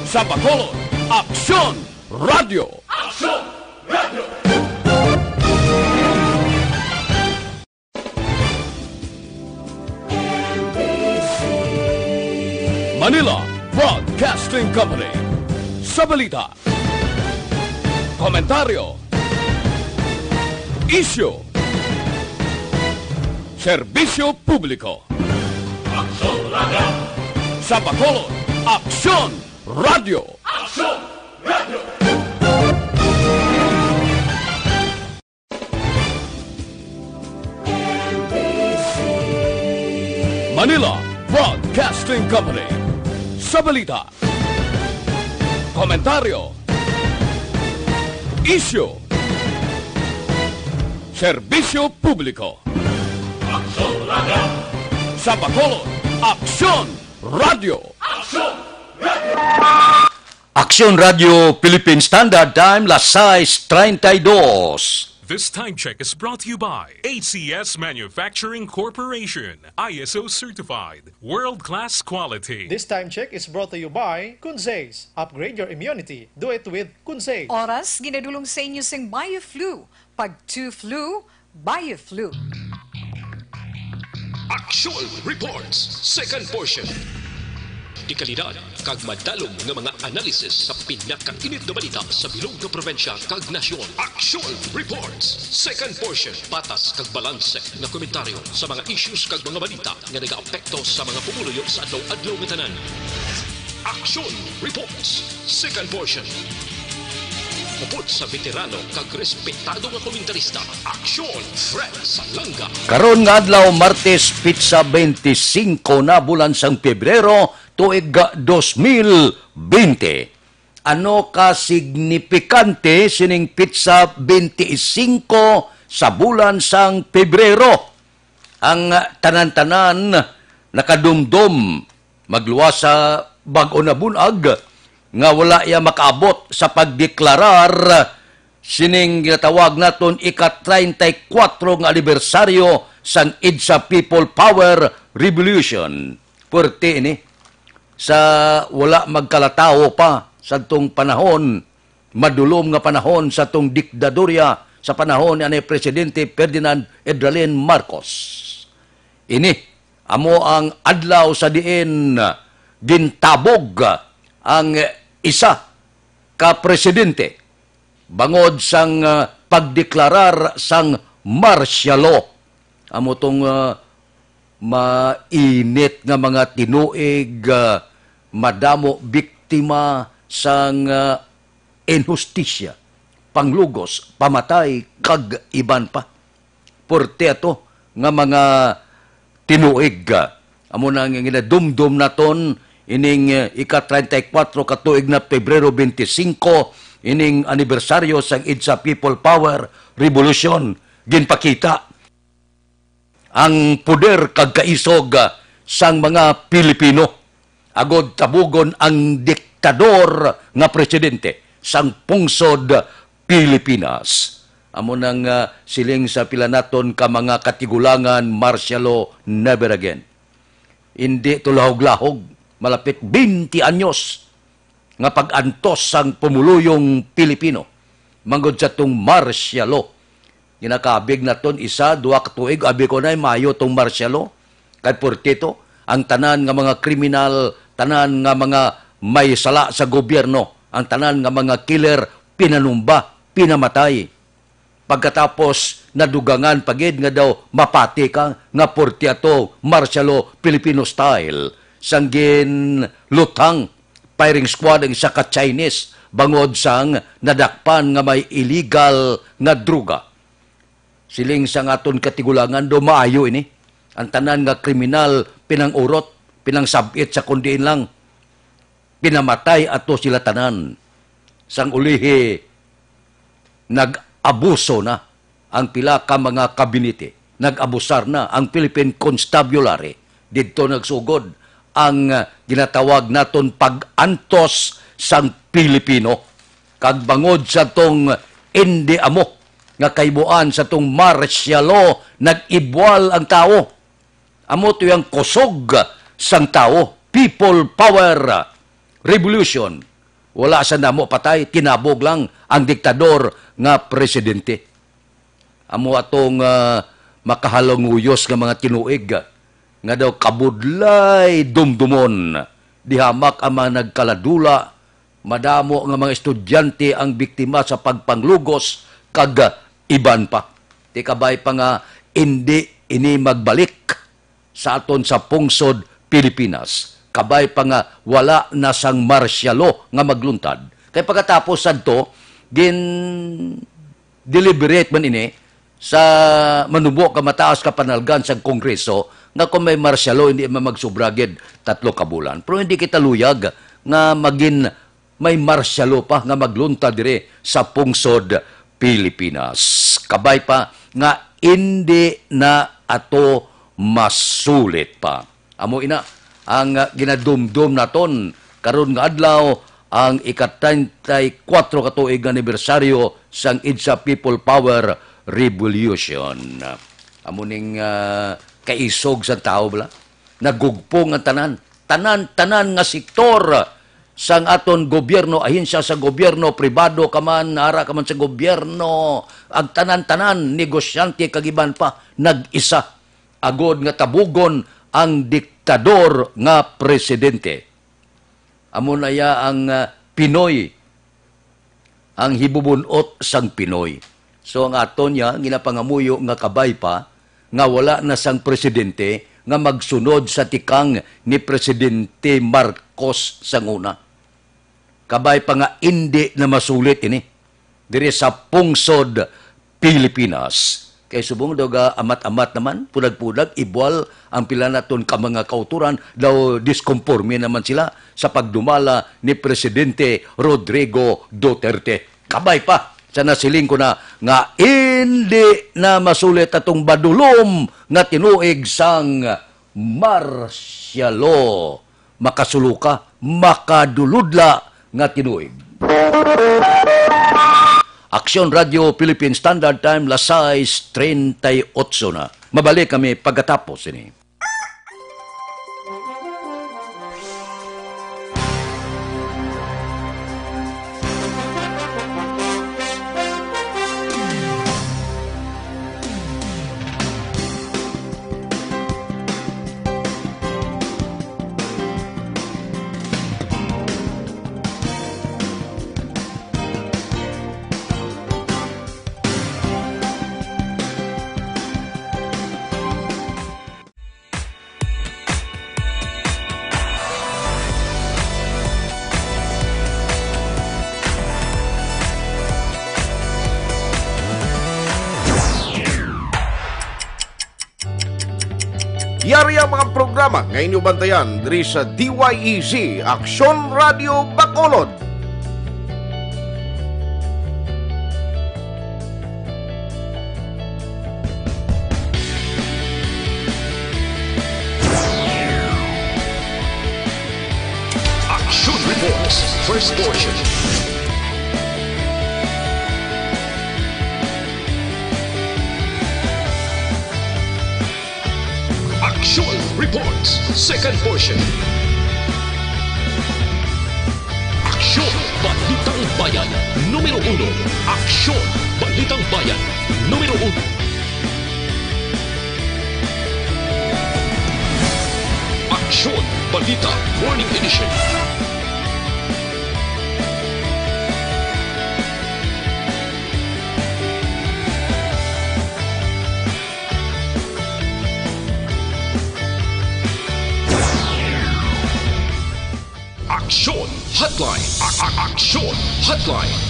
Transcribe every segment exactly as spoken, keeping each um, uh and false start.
Sa Bacolod, Aksyon Radio. Aksyon Radio. Manila Broadcasting Company. Sa balita, komentaryo, isyu, serbisyo publiko. Aksyon Radio. Sa Bacolod, Aksyon Radio. Aksyon Radio. Manila Broadcasting Company. Sa balita, komentaryo, isyu, serbisyo publiko. Aksyon Radio. Sa Bacolod, Aksyon Radio. Aksyon Radio. Aksyon Radio Philippine Standard Time, las sais treinta y dos. This time check is brought to you by A C S Manufacturing Corporation, I S O certified, world-class quality. This time check is brought to you by Kunzes. Upgrade your immunity. Do it with Kunzes. Oras ginadulong sa inyo sing BioFlu. Pag two flu, BioFlu. Action Reports, second portion. Dekalidad kag madalom nga mga analysis sa pinakainit nga balita sa bilog nga probinsya kag nasyon. Action Reports, second portion. Patas kag balanse nga komentaryo sa mga issues kag mga balita nga nagaapekto sa mga pumuluyo sa adlaw-adlaw nga tanan. Action Reports, second portion. Upod sa veterano kag respetado nga komentarista, Aksyon Fred Salanga. Karon nga adlaw, Martes, pitsa twenty-five na bulan sang Pebrero, tuig dos mil twenty. Ano ka signifikante sining pitsa twenty-five sa bulan sang Pebrero? Ang tanan-tanan nakadumdom magluwas sa bag-o na bunag nga wala iya makaabot sa pagdeklarar sining ginatawag naton ika-treinta y cuatro nga anibersaryo sang EDSA People Power Revolution. Puwerte ini sa wala magkalatawo pa sadtong panahon, madulom nga panahon sa tong diktadorya sa panahon ni anay Presidente Ferdinand Edralin Marcos. Ini amo ang adlaw sa diin gintabog ang isa ka presidente bangod sang, ah, pagdeklarar sang martial law. Amo tong, ah, mainit nga mga tinuig, ah, madamo biktima sang, ah, inhustisya, panglugos, pamatay, kag iban pa. Puwerte ato nga mga tinuig. Amo na nga ginadumdom naton ining, eh, ika-treinta y cuatro ka tuig na Pebrero twenty-five, ining anibersaryo sang EDSA People Power Revolution. Ginpakita ang poder kag kaisog, ah, sang mga Pilipino agud tabugon ang diktador nga presidente sang pungsod Pilipinas. Amo nang, ah, siling sa pila naton ka mga katigulangan, martial law never again. Indi to lahog-lahog, malapit twenty anyos nga pag-antos sang pumuluyong Pilipino manggod sa tong martial law. Ginakabig naton isa, duha ka tuig, abi ko na, maayo tong martial law. Kay puwerte to, ang tanan nga mga kriminal, tanan nga mga may sala sa gobyerno, ang tanan nga mga killer, pinanumba, pinamatay. Pagkatapos, nadugangan pa gid nga daw mapati ka nga puwerte ato, martial law, Filipino style, sang ginluthang firing squad ang isa ka Chinese bangod sang nadakpan nga may illegal nga droga. Siling sang aton katigulangan, daw maayo ini. Ang tanan nga kriminal, pinang-urot, pinangsab-it sa kon diin lang. Pinamatay ato sila tanan. Sang ulihi, nag-abuso na ang pila ka mga kabinete. Nag-abusar na ang Philippine Constabulary. Didto nagsugod ang, ah, ginatawag naton pag-antos sang Pilipino. Kag bangod sa tong indi amo nga kahimuan sa tong martial law, nag-ibwal ang tawo. Amo to ang kusog sang tawo, people power, revolution. Wala sa namo patay, tinabog lang ang diktador nga presidente. Amo atong, ah, makahalanguyos nga mga tinuig, ah, nga daw kabudlay dumdumon. Dihamak ang mga nagkaladula, madamo nga mga estudyante ang biktima sa pagpanglugos kag iban pa. Ti kabay pa nga indi ini magbalik sa aton sa pungsod Pilipinas. Kabay pa nga wala na sang martial law nga magluntad. Kay pagkatapos sadto, gin-deliberate man ini sa manubo ka mataas ka panalgan sang Kongreso nga kung may martial law, hindi man magsubra gid tatlo ka bulan. Pero hindi kita luyag nga magin may martial law pa nga magluntad diri sa pungsod Pilipinas. Kabay pa nga indi na ato masulit pa. Amo ina ang, ah, ginadumdom naton karon nga adlaw, ang ika-treinta y cuatro ka tuig nga anibersaryo sang EDSA People Power Revolution. Amo ning, ah, kaisog sa tawo, bala. Nagugpong ang tanan. Tanan, tanan nga sektor sang aton gobyerno, ahensya sa gobyerno, pribado ka man, ara ka man sa gobyerno, ang tanan-tanan, negosyante kag iban pa, nag-isa agod nga tabugon ang diktador nga presidente. Amo na ya ang, ah, Pinoy, ang hibubun-ot sang Pinoy. So, ang aton niya ginapangamuyo nga kabay pa nga wala na sang presidente nga magsunod sa tikang ni Presidente Marcos sang una. Kabay pa nga indi na masulit ini diri sa pungsod Pilipinas. Kay subong daw ga amat-amat naman, pudag-pudag, ibwal ang pila naton ka mga kauturan, daw diskonporme naman sila sa pagdumala ni Presidente Rodrigo Duterte. Kabay pa sa nasiling ko na nga indi na masulit atong badulom nga tinuig sang martial law. Makasulo ka, makaduludla nga tinuig. Aksyon Radio Philippine Standard Time, las sais treinta y ocho na. Mabalik kami pagkatapos ini. Yari ang mga programa nga inyo bantayan diri sa D Y E Z, Aksyon Radio Bacolod. Action Reports, first portion. Action Reports, second portion. Aksyon, Balitang Bayan, numero uno. Aksyon, Balitang Bayan, numero uno. Aksyon, Balita, Morning Edition. Aksyon Hotline. A- a- Aksyon Hotline.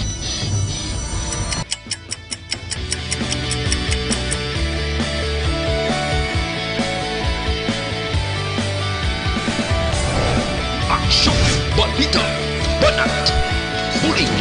Aksyon, balita, banat, bulig.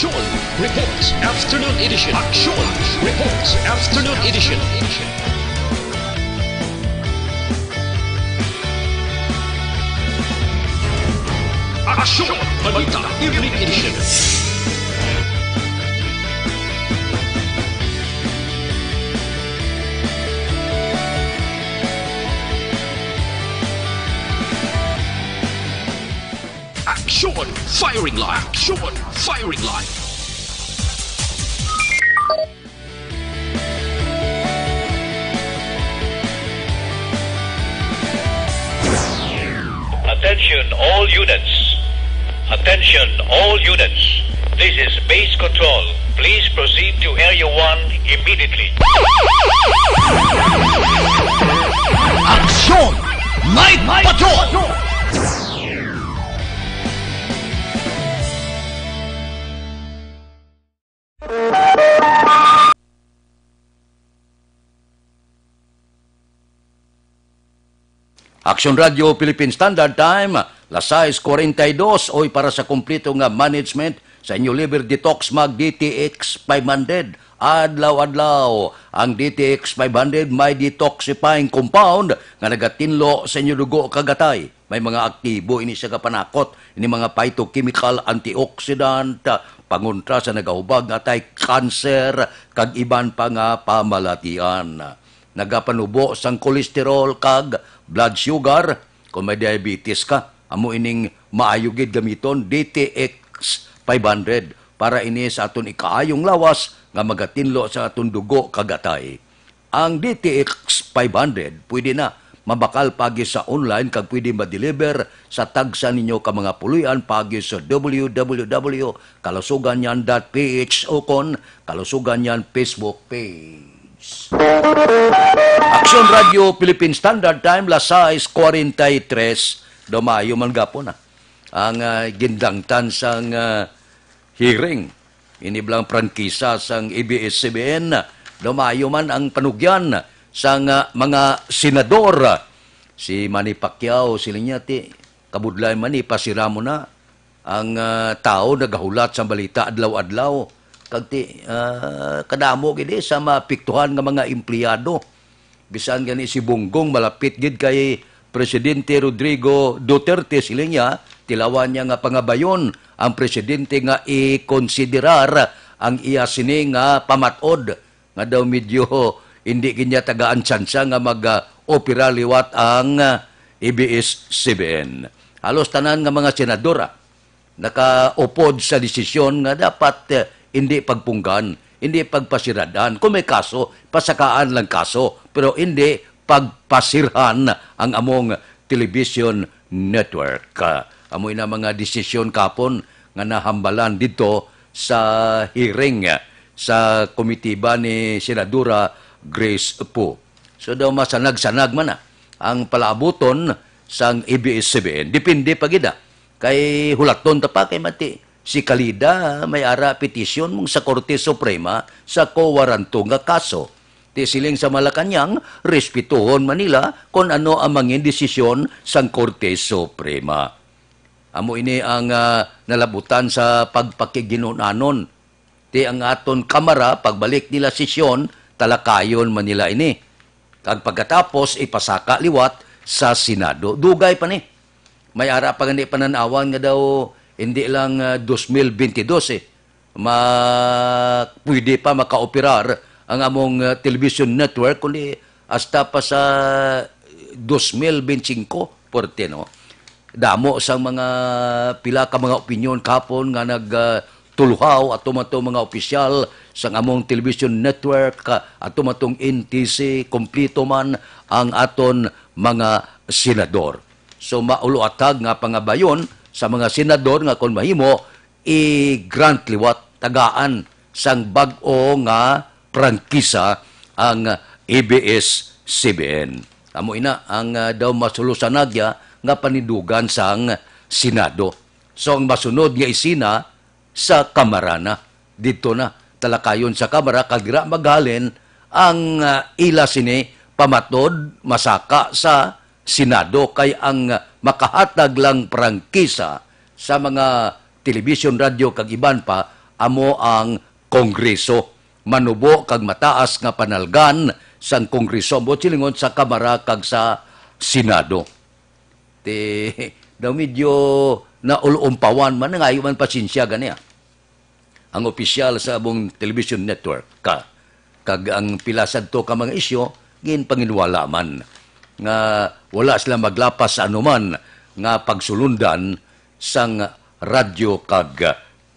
Aksyon Reports Afternoon Edition. Aksyon Reports Afternoon Edition. Aksyon Balita Evening Edition. Aksyon Firing Line. Aksyon Firing Line. Attention all units. Attention all units. This is base control. Please proceed to Area one immediately. Aksyon Night Patrol! Aksyon Radio Philippine Standard Time, las sais cuarenta y dos, oy, para sa kompleto nga management sa inyo liver detox, mag D T X five hundred. Adlaw-adlaw ang D T X five hundred may detoxifying compound nga nagatinlo sa inyo dugo kag atay. May mga aktibo ini sa kapanakot, ini mga phytochemical antioxidant, ah, pangontra sa nagahubag nga atay, cancer, kag iban pa nga pamalatian. Nagapanubo sang cholesterol kag blood sugar. Kung may diabetes ka, amo ining maayo gid gamiton, D T X five hundred, para ini sa aton ikaayong lawas nga magatinlo sa aton dugo kag atay. Ang D T X five hundred pwede na mabakal pagi sa online kag pwede ma-deliver sa tagsa ninyo ka mga puloy-an pagi sa W W W kalusugan niyan dot P H ukon Kalusugan niyan Facebook page. Aksyon Radio Philippine Standard Time, las sais cuarenta y tres. Daw maayo man gapon, ah, ang, ah, gindangtan sang, ah, hearing. Ini bala ang prangkisa sang A B S C B N. Daw maayo man ang panugyan sang, ah, mga senador. Si Manny Pacquiao, siling niya, ti, kabudlay man ni, pasira mo na. Ang, ah, tawo nagahulat sa balita adlaw-adlaw. Kag ti, ah, kadamo gid, eh, sa maapektuhan nga mga empleyado. Bisan gani si Bongbong malapit gid kay Presidente Rodrigo Duterte, siling niya, tilawan niya nga pangabayon ang presidente nga ikonsiderar ang iya sini nga pamat-od, nga daw medyo hindi gid niya tagaan tsansa nga mag, ah, opera liwat ang, ah, A B S C B N. Halos tanan nga mga senador, ah, nakaupod sa desisyon nga dapat, eh, hindi pagpunggan, hindi pagpasiradan. Kung may kaso, pasakaan lang kaso, pero hindi pagpasirhan ang among television network. Amo na mga desisyon kapon nga nahambalan didto sa hearing sa komitiba ni Senadora Grace Poe. So daw masanag-sanag man na ang palaabuton sang A B S C B N. Depende pa gid, ah. Kay hulaton ta pa kay mati si Calida may ara petisyon mong sa Korte Suprema sa kowaranto nga kaso. Ti siling sa Malacañang, respetuhon man nila kon ano ang mangin desisyon sang Korte Suprema. Amo ini ang, ah, nalabutan sa pagpakiginunanon. Ti ang aton Kamara, pagbalik nila sesyon, talakayon man nila ini. Kag pagkatapos, ipasaka liwat sa Senado. Dugay pa ni. May ara pa gani panan-awan nga daw hindi lang, ah, dos mil bentidós, eh. Ma-, pwede pa makaoperar ang among, ah, television network, kundi hasta pa sa dos mil bentisikwatro, puwerte, no? Damo sang mga, pila ka mga opinyon kahapon nga nag, ah, tuluhaw ato man tong mga opisyal sang among television network, ah, ato man tong N T C, kompleto man ang aton mga senador. So, mauluatag nga pangabayon sa mga senador nga kon mahimo, i-grant liwat, tagaan sang bag-o nga prangkisa ang A B S C B N. Amo ina ang, ah, daw masulusanagya nga panindugan sang Senado. So, ang masunod nga isina sa Kamara na. Didto na, talakayon sa Kamara, kag dira maghalin ang, ah, ila sini pamatod, masaka sa Senado, kay ang makahatag lang prangkisa sa mga television, radyo, kag iban pa, amo ang Kongreso. Manubo kag mataas nga panalgan sang Kongreso, ambot silingon sa Kamara kag sa Senado. Ti, daw medyo naulumpawan man, nangayo man pasensya gani, ah. Ang opisyal sa among television network ka, kag ang pila sadto ka mga isyu, ginpanginwala man nga wala sila maglapas sa anuman nga pagsulundan sang radyo kag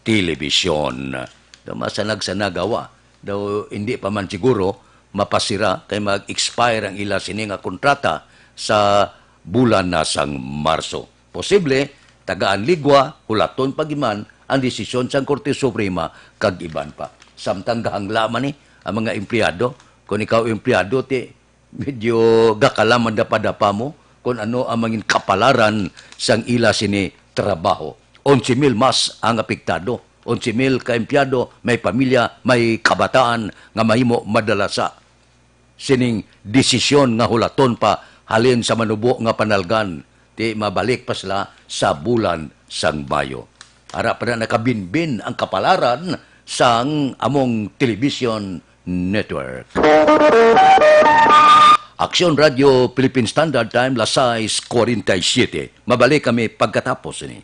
telebisyon. Daw masanag sa nagawa, daw hindi pa man siguro mapasira kay mag-expire ang ila sini nga kontrata sa bulan na sang Marso. Posible, tagaan ligwa, hulaton pa giman ang desisyon sang Korte Suprema kag iban pa. Samtang gahangla man ni ang mga empleyado, kung ikaw empleyado, ti medyo gakalaman dapadapa mo kung ano ang mangin kapalaran sang ila sini trabaho. Onse mil mas ang apektado. Onse mil ka empleyado, may pamilya, may kabataan nga mahimo madala sa sining desisyon nga hulaton pa halin sa manubo nga panalgan, ti mabalik pa sila sa bulan sang Mayo. Ara pa na nakabinbin ang kapalaran sang among television network. Aksyon Radio Philippine Standard Time, las sais cuarenta y siete. Mabalik kami pagkatapos ini.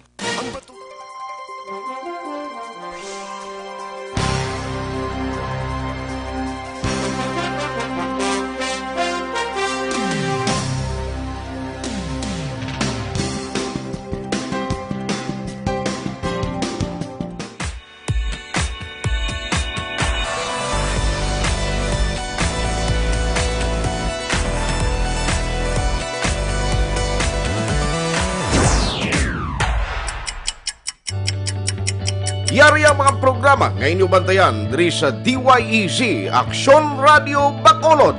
Yari ang mga programa nga inyo bantayan diri sa D Y E Z, Aksyon Radio Bacolod.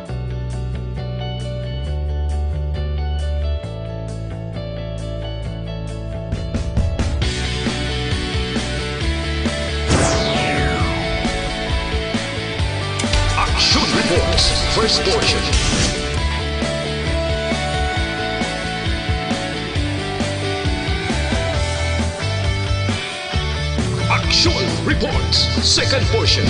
Action Reports, first portion. Action Reports, second portion.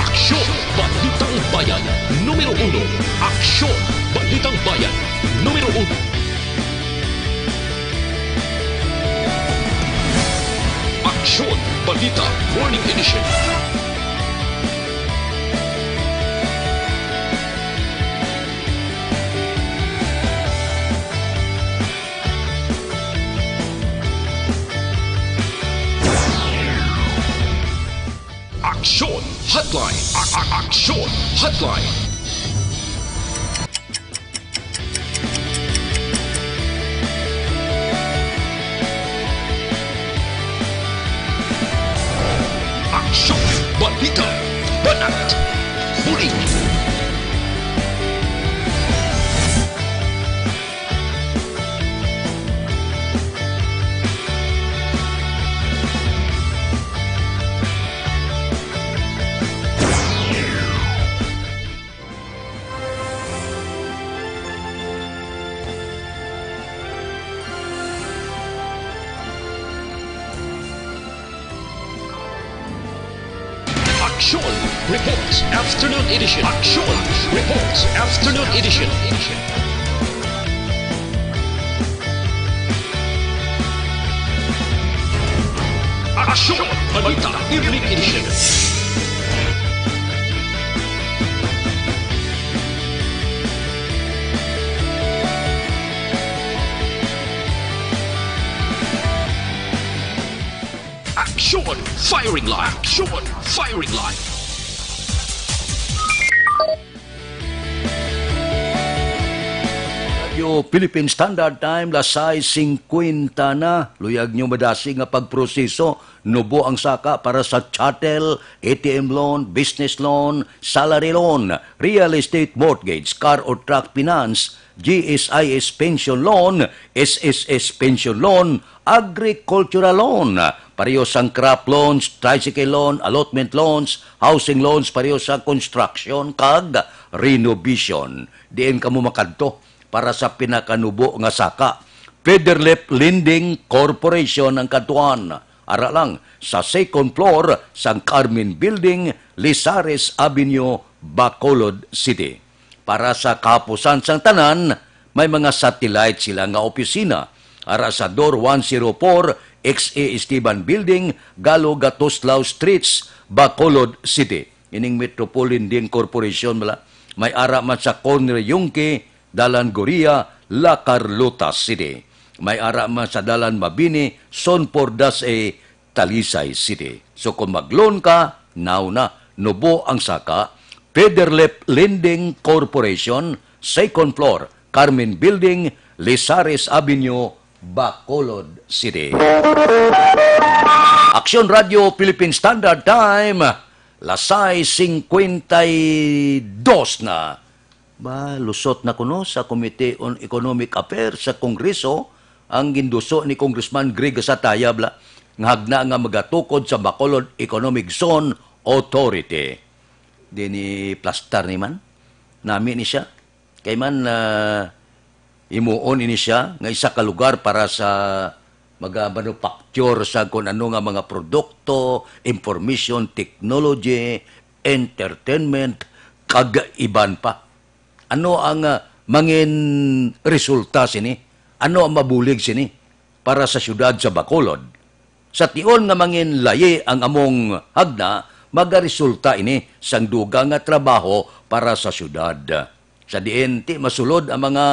Aksyon, Balitang Bayan, numero uno. Aksyon, Balitang Bayan, numero uno. Aksyon, Balita, Morning Edition. Aksyon Hotline. A- a- Aksyon Hotline. Aksyon, balita, banat, bulig. Action Reports Afternoon Edition. Action Reports Afternoon Edition. Action Balita Evening Edition. Action Firing Line. Action Firing Line. Radyo Philippine Standard Time, las sais singkwenta na. Luyag nyo madasig nga pagproseso. Nubo ang saka para sa chattel, A T M loan, business loan, salary loan, real estate mortgage, car or truck finance, G S I S pension loan, S S S pension loan, agricultural loan, pareho sang crop loans, tricycle loan, allotment loans, housing loans, pareho sa construction kag renovation. Diin kamo makadto para sa pinakanubo nga saka? Federlip Lending Corporation ang kadtuan. Ara lang sa second floor sang Carmen Building, Lizares Avenue, Bacolod City. Para sa kahapusan sang tanan, may mga satellite sila nga opisina ara sa Door one zero four, X A Esteban Building, Galo Gatuslao Streets, Bacolod City. Ining Metropolitan Corporation bala, may ara man sa Corner Yungque, Dalan Goria, La Carlota City. May ara man sa Dalan Mabini, Son Pordas A, Talisay City. So kung mag-loan ka, now na. Nubo ang saka, Federlip Lending Corporation, second floor, Carmen Building, Lizares Avenue, Bacolod City. Aksyon Radio Philippine Standard Time, las sais singkwenta y dos na. Ba, lusot na kuno sa Committee on Economic Affairs sa Kongreso ang ginduso ni Congressman Greg Gatayab la nga hagna nga magatukod sa Bacolod Economic Zone Authority. Di ni plastar ni man. Nami ni siya. Kay man, ah, himuon ini siya nga isa ka lugar para sa mga manufacture sa kun ano nga mga produkto, information technology, entertainment, kag iban pa. Ano ang, ah, mangin resulta sini? Ano ang mabulig sini para sa siyudad sa Bacolod? Sa tion nga mangin layi ang among hagna, magaresulta ini sang dugang nga trabaho para sa siyudad. Sa diin ti masulod ang mga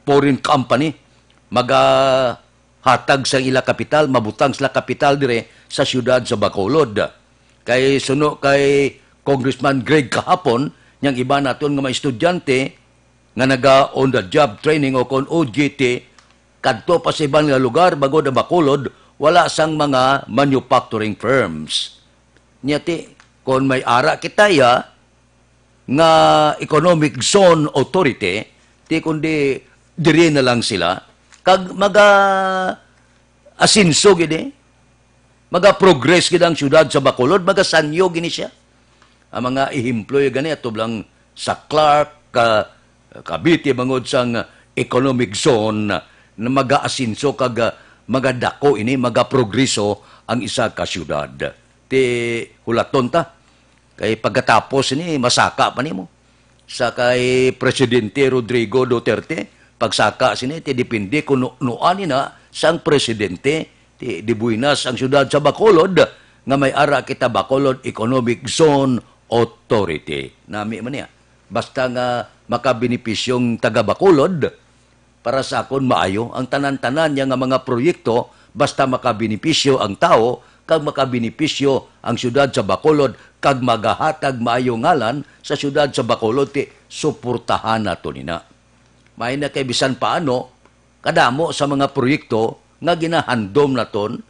foreign company, magahatag sang ila kapital, mabutang sila kapital dire sa siyudad sa Bacolod. Kay suno kay Congressman Greg kahapon, niyang iba naton nga mga estudyante nga naga on the job training o kon O J T, kadto pa sa iban nga lugar, bangod ang Bacolod, wala sang mga manufacturing firms. Niya ti, kon may ara kita ya, nga economic zone authority, ti kundi diri na lang sila, kag maga-asenso gid eh. Maga-progress gid ang siyudad sa Bacolod, magasanyo gini siya. Ang mga ehemplo ya gani, ato lang sa Clark, ka, Cavite, bangod sang economic zone na magaasenso kag, ah, magadako ini, magaprogreso ang isa ka siyudad. Ti hulaton ta, kay pagkatapos ini, masaka pa nimo. Sa kay Presidente Rodrigo Duterte, pagsaka sini, ti depende kung nu-, nuan ni na sang presidente, ti di buenas ang siyudad sa Bacolod nga may ara kita Bacolod Economic Zone Authority. Nami man niya. Basta nga makabenepisyong taga Bacolod, para sa akon maayo ang tanan-tanan niya nga mga proyekto, basta makabenepisyo ang tawo kag makabenepisyo ang siyudad sa Bacolod kag magahatag maayo ngalan sa siyudad sa Bacolod, ti suportahan nato nina. May na kay bisan paano kadamo sa mga proyekto nga ginahandom naton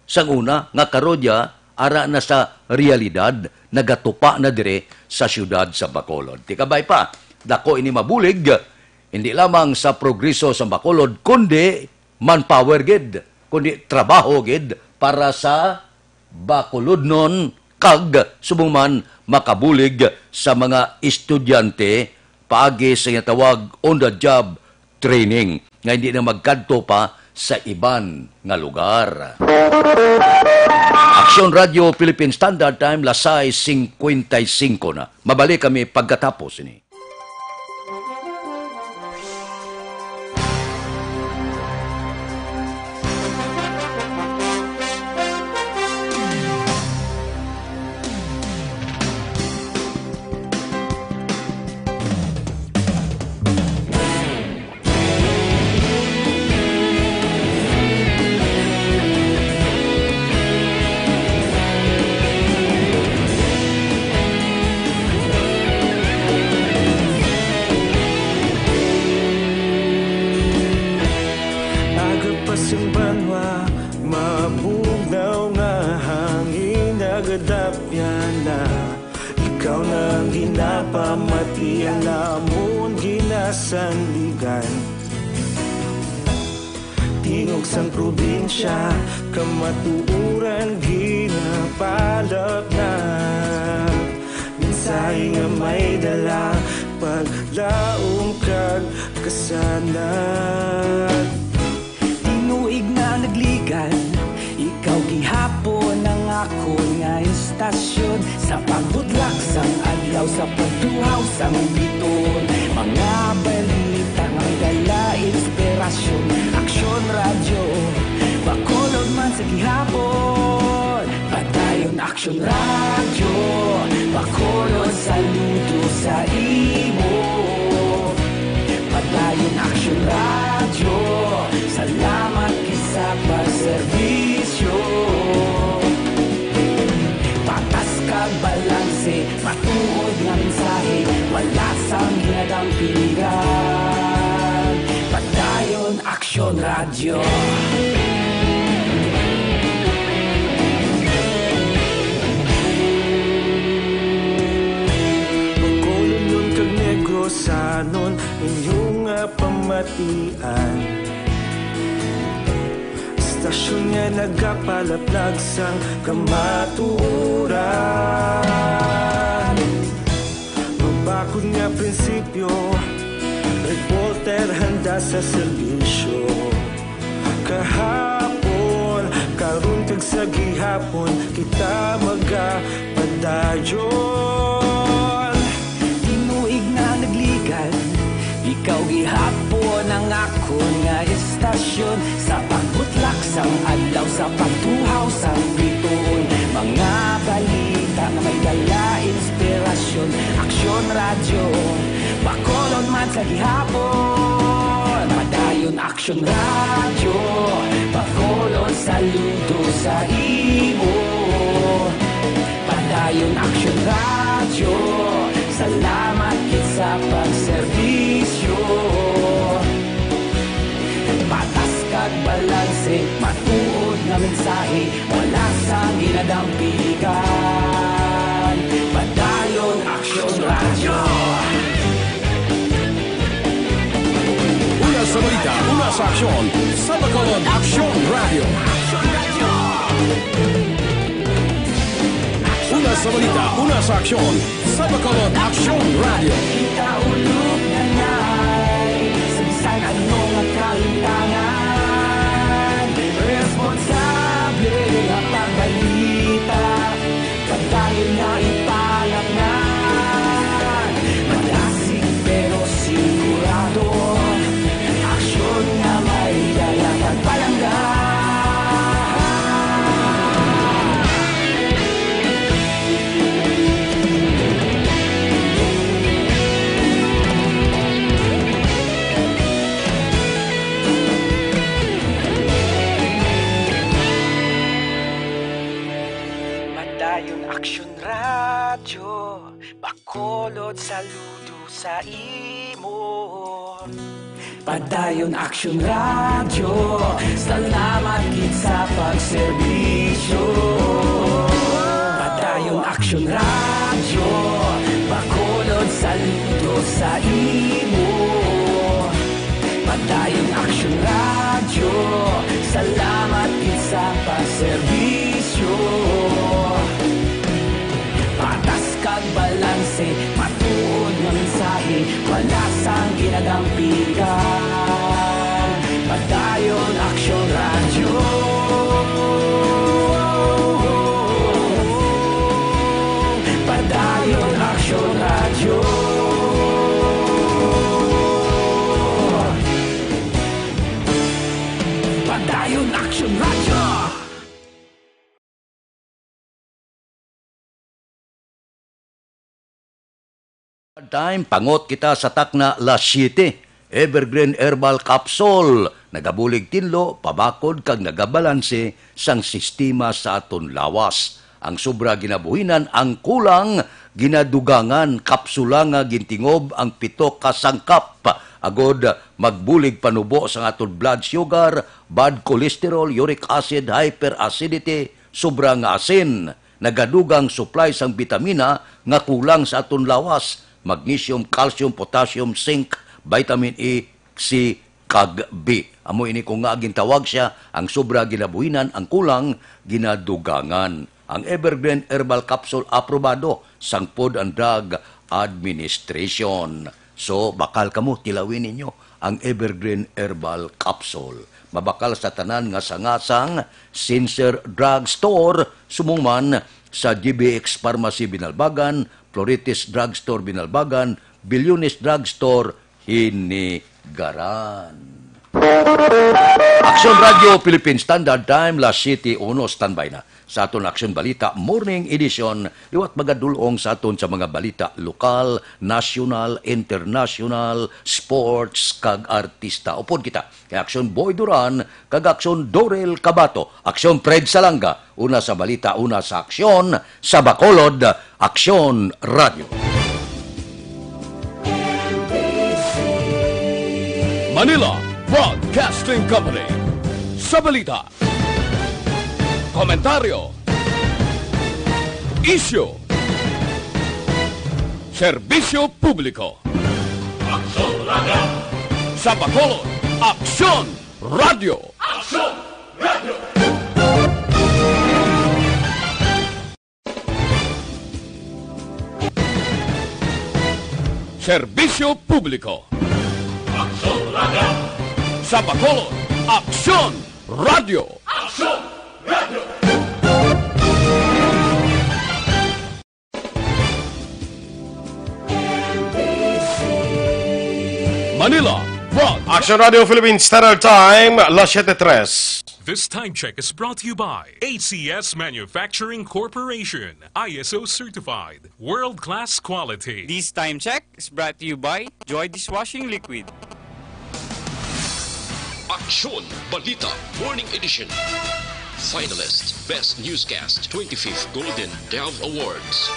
sang una nga karon ya ara na sa realidad, nagatupa na dire sa siyudad sa Bacolod. Ti kabay pa, dako ini mabulig, hindi lamang sa progreso sa Bacolod, kundi manpower gid, kundi trabaho gid para sa Bacolodnon kag subong man makabulig sa mga estudyante paagi sa ginatawag on the job training nga hindi na magkadto pa sa iban nga lugar. Aksyon Radio Philippine Standard Time, las sais singkwenta y singko na. Mabalik kami pagkatapos ini. Aga pa sing banwa, mabugnaw nga hangin nagadapyan na. Ikaw na ang ginapamati, ang lamon ginasandigan. Tingog sang probinsya, kamatuoran ginapalapnap. Mensahe nga may dala, paglaom kag kasanag. Tinuig na nagligad, ikaw Akon nga istasyon, sa pagbudlak sang adlaw, sa pagtuhaw sang bituon, mga balita nga may dala inspirasyon. Aksyon Radyo, Bacolod man sa gihapon. Padayon Aksyon Radyo, Bacolod, saludo sa imo. Padayon Aksyon Radyo, salamat gid sa pagserbisyo. Patas kag balanse, matuod nga mensahe, wala sang ginadampigan. Padayon Aksyon Radyo. Bacolodnon kag Negrosanon, inyo nga pamatian. Istasyon nga nagapalaplag sang kamatuoran. Mabakod nga prinsipyo, reporter handa sa serbisyo. Kahapon, karon kag sa gihapon, kita magapadayon. Tinuig na nagligad, ikaw gihapon ang akon nga istasyon. Sa pagbutlak sang adlaw, sa pagtuhaw sang bituon, mga balita nga may dala inspirasyon. Aksyon Radyo, Bacolod man sa gihapon. Padayon Aksyon Radyo, Bacolod, saludo sa imo. Padayon Aksyon Radyo, salamat gid sa pagserbisyo. Patas kag balanse, matuod nga mensahe, wala sang ginadampigan. Padayon Aksyon Radyo. Una sa balita, una sa aksyon, sa Bacolod Aksyon Radyo. Una sa balita, una sa aksyon, sa Bacolod Aksyon Radyo. Kita ulog na ngay, sa bisan ano nga kalintangan, responsable nga pagbalita, padayon nga ipalaknag. Madasig pero sigurado, aksyon nga may dala pagpalangga. Padayon Aksyon Radyo, Bacolod, saludo sa imo. Padayon Aksyon Radyo, salamat gid sa pagserbisyo. Padayon Aksyon Radyo, Bacolod, saludo sa imo. Padayon Aksyon Radyo, salamat gid sa pagserbisyo. Patas kag balanse, matuod nga mensahe, wala sang ginadampigan. Padayon Aksyon Radyo. Padayon Aksyon Radyo. Padayon Aksyon Radyo. Time, pangot kita sa takna las siyete. Evergreen Herbal Capsule, nagabulig tinlo, pabakod kag nagabalanse sang sistema sa aton lawas. Ang sobra ginabuhinan, ang kulang ginadugangan. Kapsula nga gintingob ang pito ka sangkap agod magbulig panubo sang aton blood sugar, bad cholesterol, uric acid, hyperacidity, sobra nga asin. Nagadugang supply sang bitamina nga kulang sa aton lawas, magnesium, calcium, potassium, zinc, vitamin E, C, kag B. Amo ini kung nga gintawag siya ang sobra ginabuhinan, ang kulang ginadugangan. Ang Evergreen Herbal Capsule aprobado sang Food and Drug Administration. So, bakal kamo, tilawin ninyo ang Evergreen Herbal Capsule. mabakal sa tanan nga sangasang, Sincere Drug Store, subong man sa G B X Pharmacy Binalbagan, Floritis Drug Store Binalbagan, Bilyones Drug Store, Hinigaran. Aksyon Radio Philippine Standard Time, las siete uno, standby na. Sa aton Aksyon Balita Morning Edition, liwat magadulong sa aton sa mga balita lokal, nasyonal, internasyonal, sports, kag artista. Upod kita kay Aksyon Boy Duran kag Aksyon Dorel Cabato, Aksyon Fred Salanga, una sa balita, una sa aksyon, sa Bacolod, Aksyon Radio. Manila Broadcasting Company. Sa balita, komentaryo, isyu, serbisyo publiko. Aksyon Radio. Sa Bacolod, Aksyon Radio. Aksyon Radio. Serbisyo publiko. Aksyon Radio. Sa Bacolod, Aksyon Radio. Aksyon Radio. Manila, Broad. Aksyon Radio Philippine Standard Time, las siete tres. This time check is brought to you by A C S Manufacturing Corporation, I S O certified, world-class quality. This time check is brought to you by Joy Dishwashing Liquid. Aksyon Balita Morning Edition. Finalist Best Newscast twenty-fifth Golden Dove Awards.